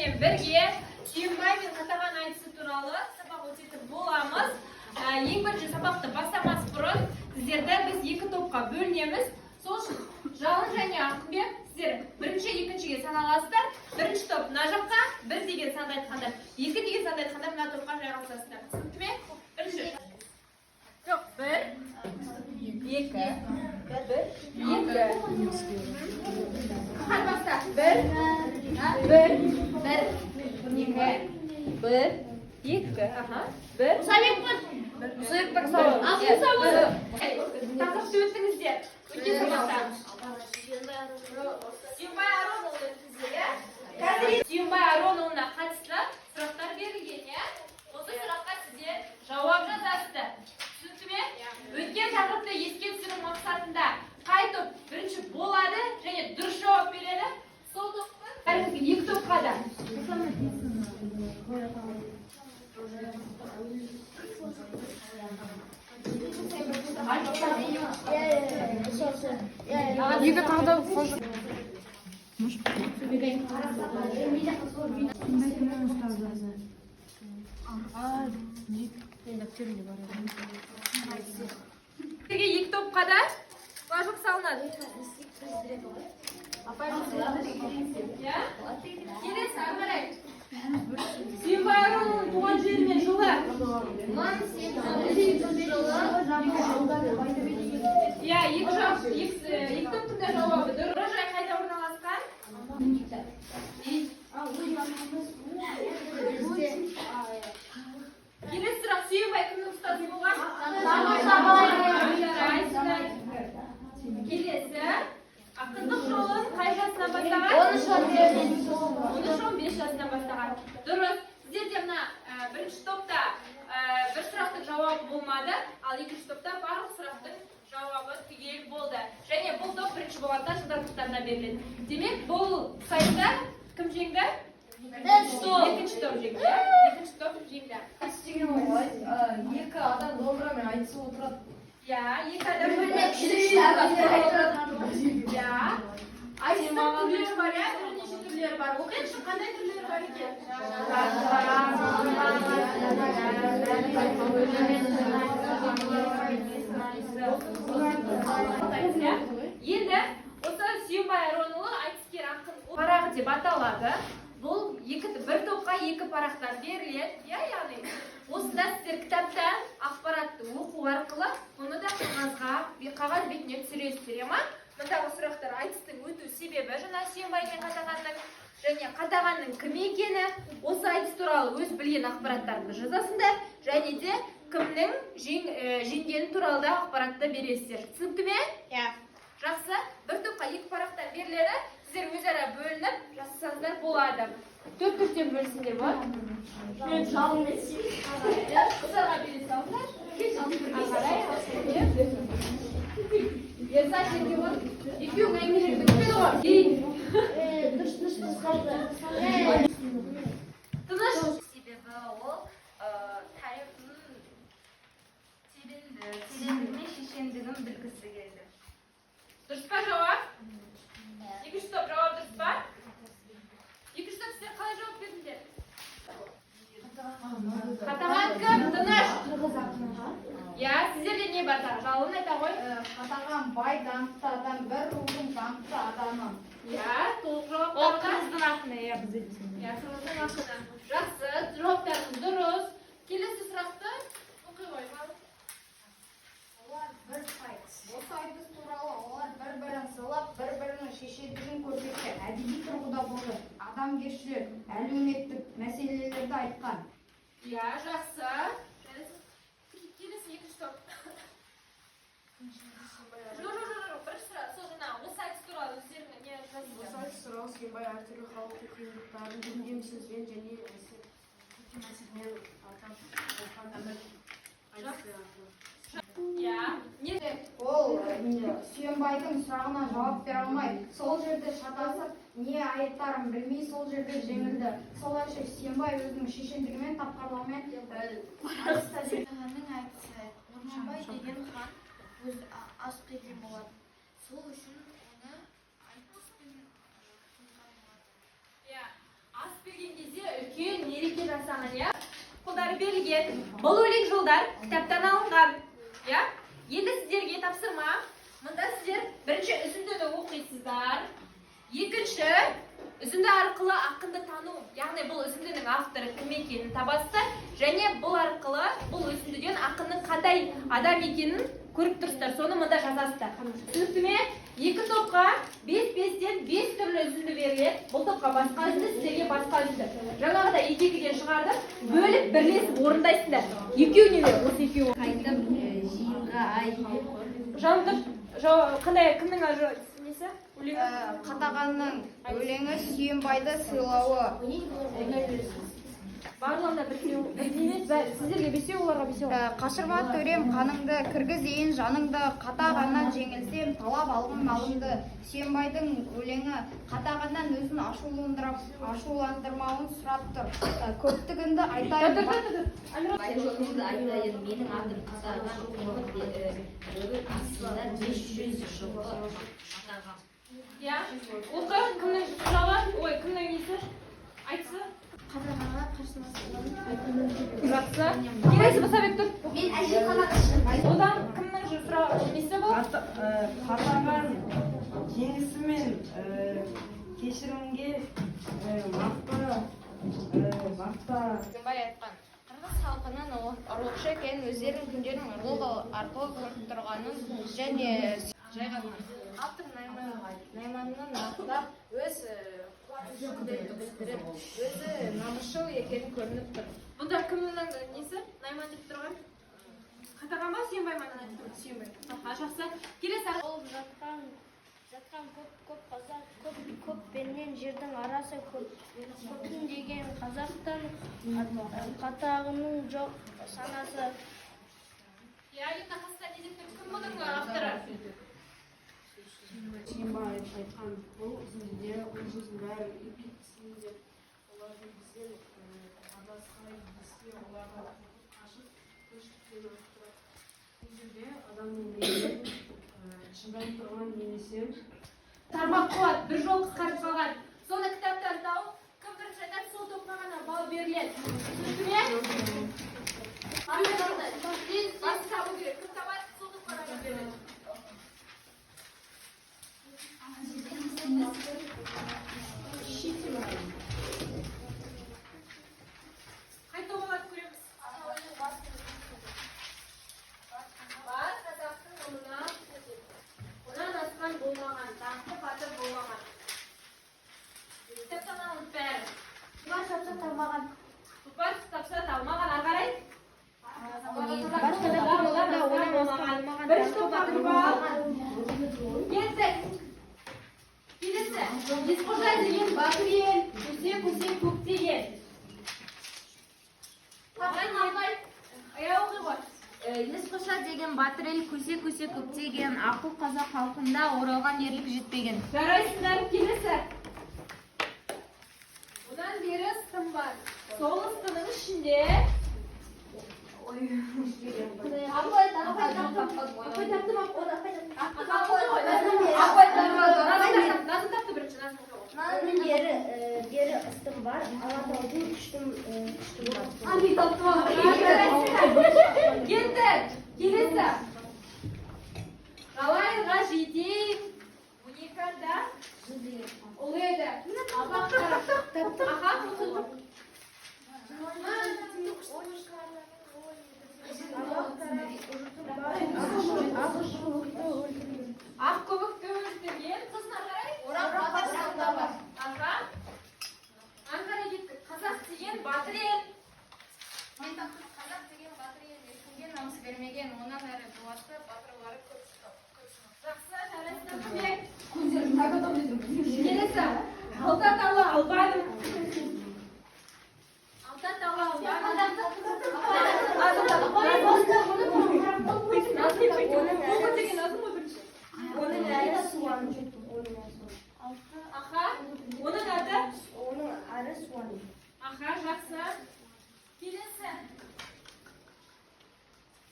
Сіздермен бірге Сүйінбай мен Қатаған айтысы туралы сабақ өтетін боламыз. Ең бірінші сабақты бастамас бұрын сіздерді біз екі топқа бөлінеміз. Сол үшін Жалын және Ақынбек, сіздер бірінші, екіншіге саналасыздар. Бірінші топ мына жаққа, бір деген санды айтқандар, екі деген санды айтқандар мына топқа жайғасасыздар. Түсінікті ме? Бірінші. Жоқ, бір, екі, бір, екі. Қахар, баста. Бір, бір, бір, екі, бір, екі, аха, бір. Тақырыпты өттіңіздер. Өткен сабақта. Сүйінбай Аронұлы өттіңіздер, иә? Қазір Сүйінбай Аронұлына қатысты сұрақтар берілген, иә? Осы сұраққа сіздер жауап жазасыздар. Түсінікті ме? Өткен тақырыпты еске түсіру мақсатында қай топ бірінші болады және дұрыс жауап береді, сол топты бәріңізге, екі топқа да. Екі тағы да. Сіздерге екі топқа да флажок салынады. Иә? Келесі, ары қарай. Сүйінбай Аронұлының туған жері мен жылы. Иә, екі жауап, екі топтың да жауабы дұрыс. Мұражай қайда орналасқан? Келесі сұрақ: Сүйінбай кімнің ұстазы болған? Жарайсыздар. Келесі. Ақындық жолын қай жасынан бастаған? 13-15 жасынан бастаған. Дұрыс. Сіздерде мына бірінші топта бір сұрақтың жауабы болмады, ал екінші топта барлық сұрақтың жауабы түгел болды. Және бұл топ бірінші болғандықтан жылдамдықтарына беріледі. Демек, бұл сайыста кім жеңді? Екінші топ жеңді. Иә? Екінші топ жеңді. Айтыс деген ол қалай? Екі адам домбырамен айтысып отырады. Иә, екі адам. Иә. Айтыстың түрлері бар, иә? Бірнеше түрлері бар. Оқиықшы, қандай түрлері бар екен? Иә. Енді осы Сүйінбай Аронұлы айтыскер ақын парағы деп аталады. Бұл екі, бір топқа екі парақтан беріледі. Иә, яғни осында сіздер кітаптан ақпаратты оқу арқылы бұны да қағазға, қағаз бетіне түсіресіздер, иә ма? Мындағы сұрақтар: айтыстың өту себебі, жаңа Сүйінбай мен Қатағанның, және Қатағанның кім екені, осы айтыс туралы өз білген ақпараттарыңды жазасыңдар және де кімнің жеңгені туралы да ақпаратты бересіздер. Түсінікті ме? Иә. Жақсы, бір топқа екі парақтан беріледі. Сіздер өзара бөлініп жасасаңыздар болады. Төрт төрттен бөлсеңдер болады. Мен жалын. Қыздарға бере салыңдар. Ары қарай, Ерзат, сенде бар. Екеуің әңгімелеріңді күтеді ғой. Тыныш. Себебі ол тарихтың тереңдігі мен шешендігін білгісі келді. Дұрыс па жауап? Екінші топ, жауап дұрыс па? Екінші топ, сіздер қалай жауап бердіңдер? Қатаған кім? Тыныш. Иә, сіздерде не бар тағы? Жалын, айта ғой. Қатаған бай, даңқты адам, бір рудың даңқты адамы. Иә, толық жауап. Ол қырғыздың ақыны, иә, бізде. Иә, қырғыздың ақыны. Жақсы, жауаптарыңыз дұрыс. Келесі сұрақты оқи ғой. Олар бір айтыс. Осы айтыс туралы олар бір-бірін сыйлап, бір-бірінің шешендігін көрсеткен, әдеби тұрғыда болды. Адамгершілік, әлеуметтік мәселелерді айтқан. Иә, жақсы. Келесі, екінші топ. Жоқ, жоқ, жоқ, жоқ, бірінші сұрақ. Сол жаңа осы айтыс туралы өздеріңе не Осы жаздыңдар? айтыс туралы Сүйінбай әртүрлі халықтың қиындықтарын көркем сөзбен және көркем әсермен атап айтқан әмір айтыскер ақын. Иә. Не? Ол Сүйенбайдың сұрағына жауап бере алмай, сол жерде шатасып, не айтарын білмей, сол жерде жеңілді. Солайша Сүйенбай өзінің шешендігімен, тапқырлығымен айтыста жеңді. Қатағанның айтысы. Орманбай деген хан өз ас берген болатын. Сол үшін оны айтыспен қойған болатын. Иә, ас берген. Мереке жасаған, иә. Қолдары берілген. Бұл өлең жолдар кітаптан алынған, иә. Енді сіздерге тапсырма. Мында сіздер бірінші үзіндіні оқисыздар. Екінші үзінді арқылы ақынды тану, яғни бұл үзіндінің авторы кім екенін табасыздар және бұл арқылы, бұл үзіндіден ақынның қандай адам екенін көріп тұрсыздар, соны мында жазасыздар. Түсінікті ме? Екі топқа бес бестен бес түрлі үзінді беріледі. Бұл топқа басқа үзінді, сіздерге басқа үзінді. Жаңағыдай екі екіден шығардық, бөліп, бірлесіп орындайсыңдар. Екеуіне де осы екеуі. Қайтып жиынға ай. Жанып қандай, кімнің несі, өлеңі? Қатағанның өлеңі, Сүйенбайды сыйлауы. Барлығында бірдей бірдей емес, сіздерге бесеу, оларға бесеу. Қашырма, төрем, қаныңды, кіргізейін жаныңды, қатағаннан жеңілсем, талап алғын малыңды. Сүйенбайдың өлеңі Қатағаннан өзін ашуландырмауын сұрап тұр. Көптігінді айтайын. Тұр, тұр, тұр. Амира. Жолымды айтайын, менің атым Қатаған, Қоңыр бөрі астында 500 жылқы атаған. Иә, оқы, кімнің сұрағы, ой, кімнің несі, айтысы? Қатағанға қарсылас. Жақсы, келесі, Мұсабек, тұр. Мен әжетханаға. Одан кімнің сұрағы, несі бұл? Қатаған жеңісімен кешірімге мақта. Сүйенбай айтқан қырғыз халқының ұрлықшы екенін, өздерінің күндерін ұрлық арқылы көріп тұрғанын және жайғанын автор найманның мақтап, өз қуанышын білдіріп, өзі намысшыл екені көрініп тұр. Бұнда кімнің несі, найман деп тұрған? Қатаған ба, Сүйенбай ма? Сүйенбай. Аха, жақсы, келесі. Болып жатқан көп көп қазақ, көп көппенен жердің арасы көп көптің деген қазақтан қатағының жоқ санасы. Иә, енді қасында не деп тұр? Кім бұның авторы? Сүйенбай айтқан бұл үзіндіде ол сөздің бәрі үйіп кетсін деп, олардың бізден адасқай еске, олардан қорқып қашып көшіп кеткенін айтып тұрады. Бұл жерде адамның мейірім шыдай тұрған немесе Тармақ қуат, бір жол қысқарып қалған. Соны кітаптан тауып, кім бірінші айтады, сол топқа ғана балл беріледі. Түсінікті ме? Басты табу керек. Кім табады, сол топқа ғана беріледі. Қай топ алады, көреміз. Бар қазақтың ұлына, онан асқан болмаған, даңқты батыр болмаған. Кітаптан алынып бәрі. Тұлпар шапса талмаған. Тұлпар тапса талмаған. Ары қарай. Бар қазақтың ұлында онан асқан болмаған. Бірінші топқа бір балл. Кеттік. Келесі. Есқожа деген батыр ел, көсе көсе көктеген. Иә, оқи ғой. Есқожа деген батыр ел, көсе көсе көктеген, ақыл қазақ халқында оралған ерлік жетпеген. Жарайсыңдар, келесі. Одан бері ыстым бар. Сол ыстының ішінде. Апай, апай таптым. Апай таптым, апай. Апай таптым. Назым тапты бірінші, Назым оқи ғой. Одан бері ыстым бар, Алатаудың күштім бар. Кеттік. Келесі. Қалайға жетейік. 12 да ұл еді. Аха, оқи ғой. Ақ көбікті өлтірген. Сосын ары қарай. Орақ батыр сонда бар. Аха. Ары қарай кеттік. Қазақ деген батыр ел. Мен таптым. Қазақ деген батыр ел, ешкімге намыс бермеген, онан әрі дулатты батырлары көп шықты. Жақсы, жарайсыңдар, көмек. Келесі. Алта тала албаным. Алта тала албаным. Назым таптым. Оқы деген Назым ғой бірінші. Оның әрі суан. Аха. Оның аты? Оның әрі суан. Аха, жақсы. Келесі.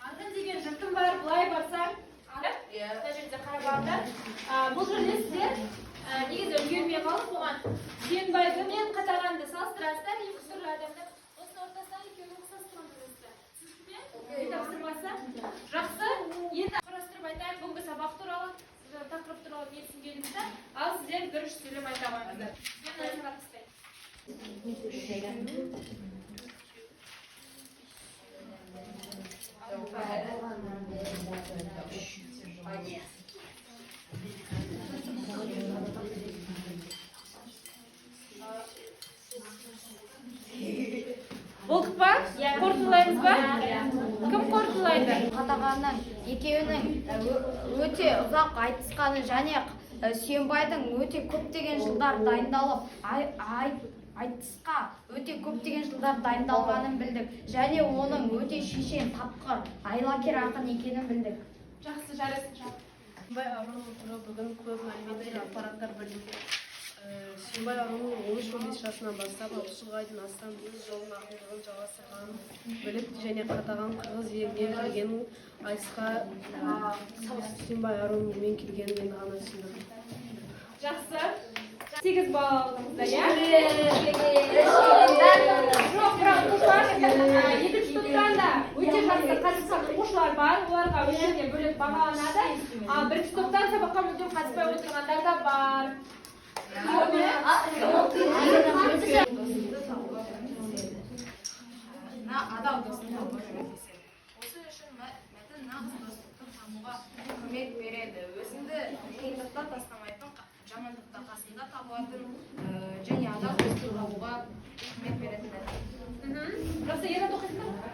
Арғын деген жұртым бар, былай барсаң. Иә. Мына жерде қарап алыңдар. Бұл жерде сіздер негізі үлгермей қалып, оған Сүйенбайды мен Қатағанды салыстырасыздар, екі түрлі адамдар. Үш сөйлем айта қойыңыздар. Мен санап тастайын. Болдық па? Қорытындылаймыз ба? Кім қорытындылайды? Қатағанның екеуінің өте ұзақ айтысқаны және Сүйенбайдың өте көптеген жылдар дайындалып айтысқа өте көптеген жылдар дайындалғанын білдік және оның өте шешен, тапқыр, айлакер ақын екенін білдік. Жақсы, жарайсың. Сүйінбай Аронұлы туралы бүгін көп мәліметтер, ақпараттар білінді. Сүйінбай Аронұлы 13-15 жасынан бастап 60 жылға дейін астам өз жолын, ақындығын жалғастырғанын біліп және Қатаған қырғыз еліне келгенін, айтысқа Сүйінбай Аронұлымен келгенін енді ғана түсіндім. Жақсы. 8 балл алдыңыздар, иә? Жоқ, бірақ оқушылар, екінші топтан да өте жақсы қатысқан оқушылар бар. Оларға өздеріне бөлек бағаланады. Ал бірінші топтан сабаққа мүлдем қатыспай отырғандар да бар. Досыңды табуға көмектеседі. Адал досты табуға көмектеседі. Осы үшін мәтін нағыз достықты табуға көмек береді. Өзіңді қиындықта тастамайтын, жамандықта қасында табылатын және адал досты табуға көмек беретін мәтін. Жақсы, Ернат, оқисың ба?